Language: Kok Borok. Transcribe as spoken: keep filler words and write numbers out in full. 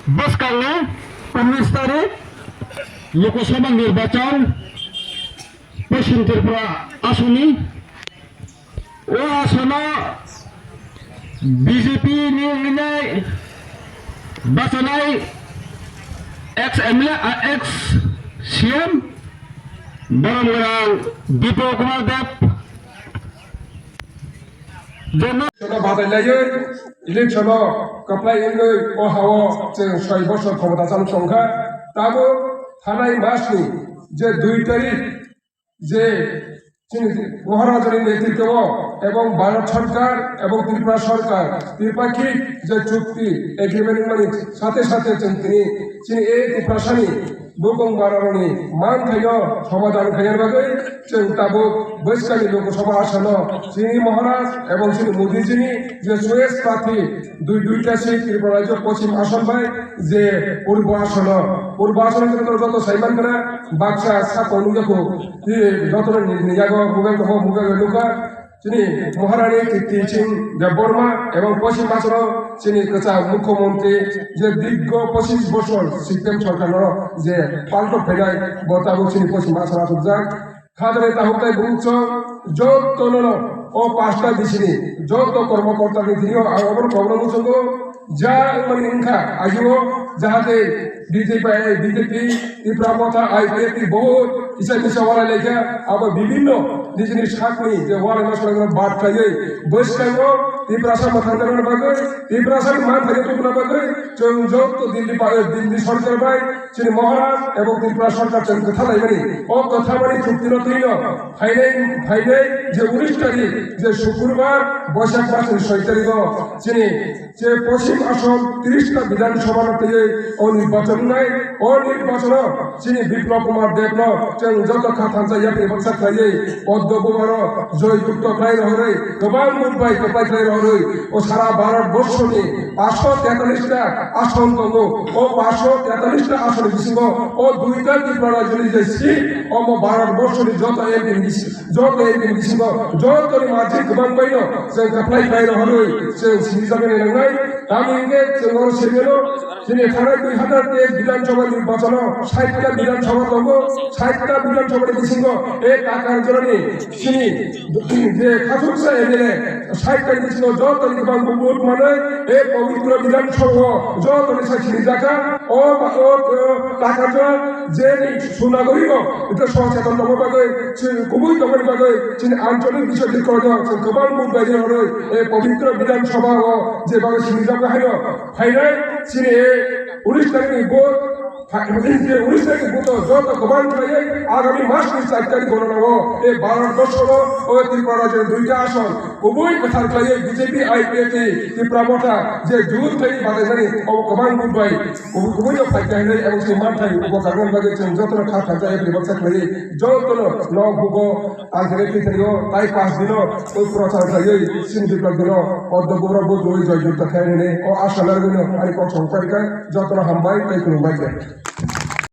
Bwskango unis tarik Lok Sabha nirbachan Poschim Tripura asoni. O asono B J P ni wngwi bachanai ex M L A, ah, ex C M Boromgwrang Biplab Kumar Deb. Jono batai laiwi election o kwplai wngwi o hao chwng soi bosor khomota chalo tongkha. Tabuk thanai masni je dui tarik je chini Maharajani netritwo ebong Bharat Sarkar ebong Tripura Sarkar tripakhik je chukti agreement wngmani sathe sathe chwng tini chini e Tiprasani bukung bararokni manthaino somadhan khaina bagwi chwng tabuk bwskangni Lok Sabha asano chini Maharaj ebong chini Modijini je choice party dui duita seat Tripura rajyo Poschim Assam bai je Purbo Assam, Purbo Assam joto joto saiman kana baksa sako nugya ko, joto ni yago mobile ko mobile nukha. Chini Maharani Kirti Singh Debbarma ebong Poschim Assam chini kwcham Mukhyamantri je dirgho pochish bosor system sorkar no je palto phainai bo tabuk chini Poschim Assam asukjak. Khajani tahuk tai bumukchwng jotono no o pasta bisini joto kormokorta ni thwiyo ang obono kokno muchungo ja wngmani wngkha agio jahate B J P, B J P, Tipra Motha, I P F T ni bohut kisa kisa walai laikha abo bibinno nijini sakni je walai masalaino bat khlaiwi bwskango Tiprasa mwthangjakna bagwi Tiprasa ni manthaino tubuna bagwi chwng joto Delhi pa-, Delhi sorkar bai chini Maharaj ebong Tripura Sarkar chwng kwtha laimani. O kwthamani chuktino twino phainai, phainai je unis tarik, je Sukurbar, Boisak masni soi tarigo chini je Poschim Assam tris ta Bidhan Sabha no twiwi o nirbachon wngnai. O nirbachono chini Biplab Kumar Debno chwng joto kha thansa yapri baksa khlaiwi poddo bubaro joy yukto khlai rohorwi kwbang mung bai kwplai khlai rohorwi o sara Bharat borshoni paanch sho tetalis ta ason tongo. O paanch sho tetalis ta asoni bisingo o duita Tripura rajyoni je seat, omo Bharat borshoni joto M P ni bisi-, joto M P ni bisingo jotoni margin kwbang baino chwng kwplai khlai rohorwi chwng sinijaknai nangnai. Tamni hwnkhe chwng oro sengeno chini thanai dui hazar teis Bidhan Sabha nirbachono sait ta Bidhan Sabha tongo, sait ta Bidhan Sabha ni bisingo e Takarjorani chini je khasuksa M L A, sait ta ni bisingo jotoni kwbang vote manwi e pobitro Bidhan Sabha o jotoni sai sinijakha. O, o, o Takarjora je ni Sunagori o ito socheton tongma bagwi, chini kubui tongmani bagwi, chini ancholik bishoy ni kodo chwng kwbang vote bai rwi e pobitro Bidhan Sabha o je bagwi sinijakha haino phainai chini e unis tarik ni vote, pha-, je unis tarik ni vote o joto kwbang khlaiwi agami mas ni char tarik gonona o e Bharat borso o o Tripura rajyo ni duita ason kubui kwthar khlaiwi B J P, I P F T, Tipra Motha je jut khlaiwi bataijani o kwbang vote bai kubui kubui no phaikha hinwi ebong chini manthai bo karmani bagwi chwng jotono kha thansa yapri baksa khlaiwi jotono nok bugo Ang khe twi thani o tai paanch dino o prochar khlaiwi chini Biplab dino poddo bubrok bo dui joy jutta khlai nini o asa larwino ani kok song parika jotono hambai tei khulumbai khe.